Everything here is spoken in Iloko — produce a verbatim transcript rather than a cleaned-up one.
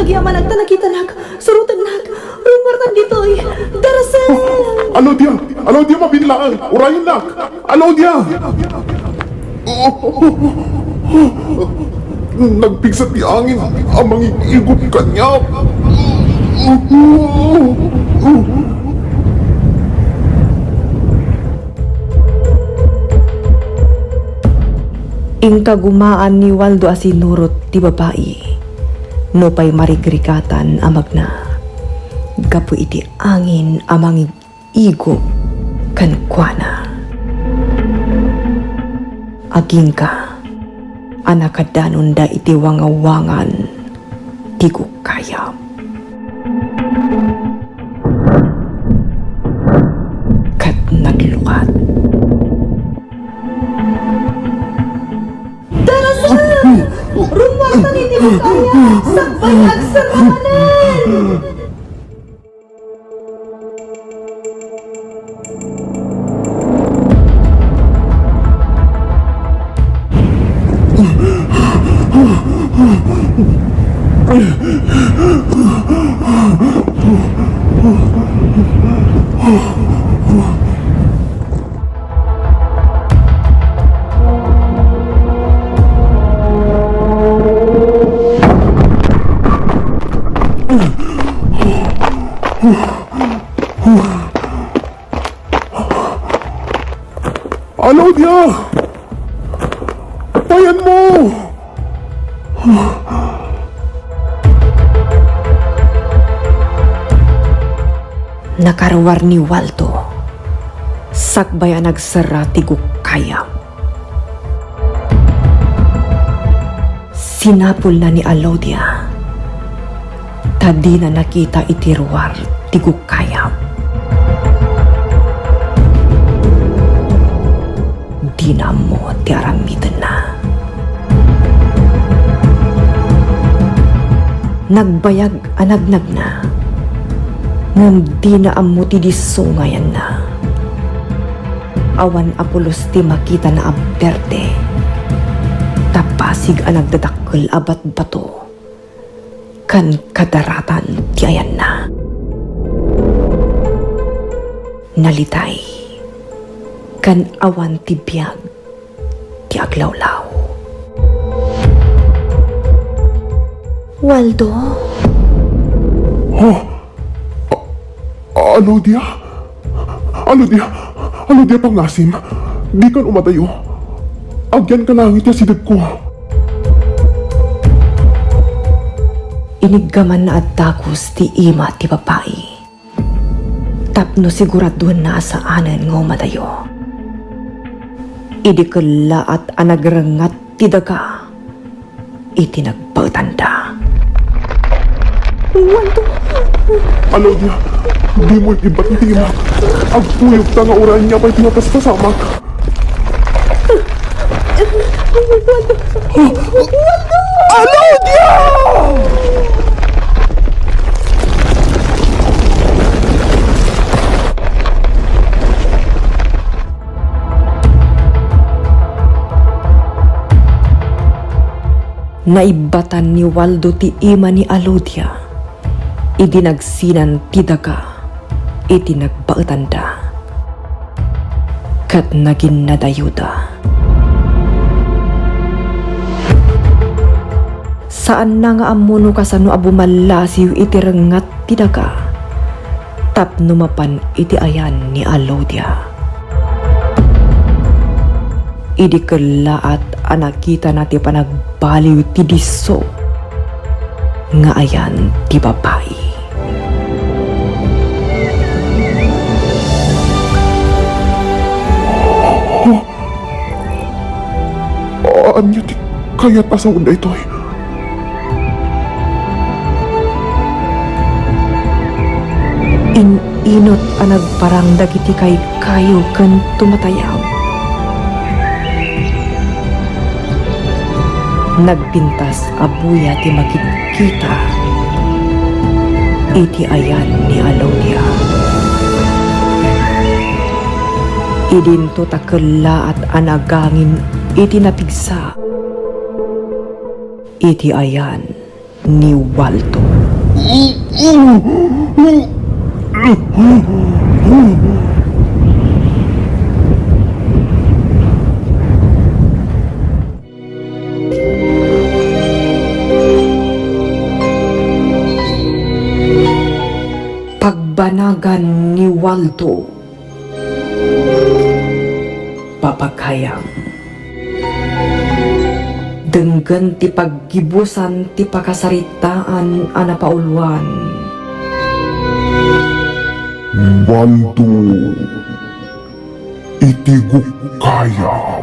Yamanag ta nakitanak, surotennak, rummuartan ditoy. Darasem! Alodia! Alodia, mabiit laeng! Urayennak! Alodia! Nagpigsa ti angin a mangig-igop kaniak. Inkagumaan ni Waldo a sinurot ti babai, nupay marigrigatan a magna gapu iti angin a mangig-igop kenkuana. Agingga a nakadanonda iti wangawangan ti gukayam. Ket naglukat. Darasem! Rummuartan iti gukayam! Sakbay, agserra manen! Alodia! Payanmo! Nakaruar ni Waldo, sakbay a nagserra ti gukayam. Sinapulna ni Alodia ta dina nakita iti ruar ti gukayam. Dina ammo ti aramidna. Nagbayag a nagnagna, ngem dina ammo ti disso nga ayanna. Awan a pulos ti makitana a berde, ta pasig a nagdadakkel a batbato ken kadaratan ti ayanna. Nalitay ken awan ti biag ti aglawlaw. Waldo? Oh! A-, Alodia? Alodia? Alodia, pangngasim. Dikan umadayo. Agyanka langit ti asidegko. Iniggamanna a dagus ti ima ti babai tapno siguraduenna a saanen nga umadayo. Idi kellaat a nagrengngat ti daga iti nagbaetanda. Waldo! Alodia, dimo ibbat ti imak. Agkuyogta nga urayenna pay ti mapaspasamak. Waldo! Waldo! Alodia! Naibbatan ni Waldo ti ima ni Alodia idi nagsinan ti daga iti nagbaetanda ket naginnadayoda. Saanna nga ammo no kasano a bumallasiw iti rengngat ti daga tapno mapan iti ayan ni Alodia. Idi kellaat a nakitana ti panagbaliw ti disso nga ayan ti babai. Ania ti kayat a sawen daytoy? In-inut a nagparang dagiti kaykayo ken tumatayab. Nagpintas a buya ti makit- kita iti ayan ni Alodia. Idinto ta kellaat a nagangin iti napigsa iti ayan ni Waldo. Pagbanagan ni Waldo. Papagayam. Denggen ti paggibusan ti pakasaritaan a napauluan. Waldo, iti gukkayam.